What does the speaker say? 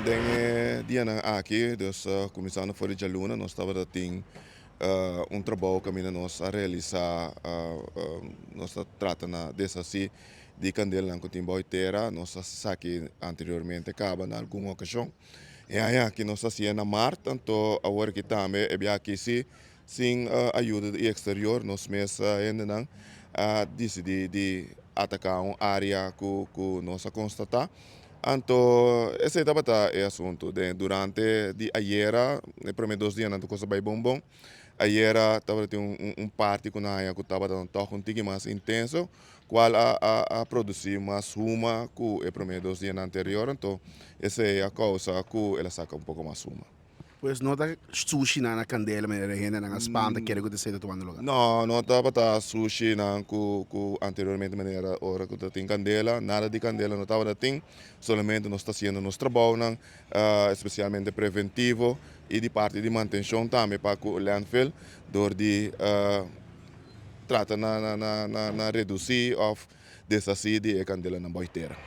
Den e dianan aki, dus kuminsando for di djaluna, nos tabata tin un trabou kaminda nos a realisá, nos ta trata na deshasí di kandelanan ku tin bou di tera. Nos a esaki anteriormente kaba na algun okashon. E aña aki nos a hasié na mart, anto awor aki tambe e biaha aki si sin ayuda di exterior nos mes hendenan a disidí di ataká un área ku ku nos a konstatá. Anto esei tabata e asuntu. Den durante di ayera e promé dos dianan tur kos a bai bon bon. Ayera tabata tin un un parti ku nan haña ku tabata tòg un tiki mas intenso kual a a a produsí mas huma ku e promé dos dianan anterior. Anto esei a kousa ku el a saka un poko mas huma. Pues no ta sushinan na kandela manera e hendenan a spanta kere ku ta esei ta tumando luga. No, no tabata sushinan ku ku anteriormente manera ora ku ta tin kandela, nada di kandela no tabata tin, solamente nos ta hasiendo nos trabounan espesialmente preventivo i di parti di mantenshon tambe pa ku landfill dor di trata na na na na redusí òf deshasí di e kandelanan bou tera.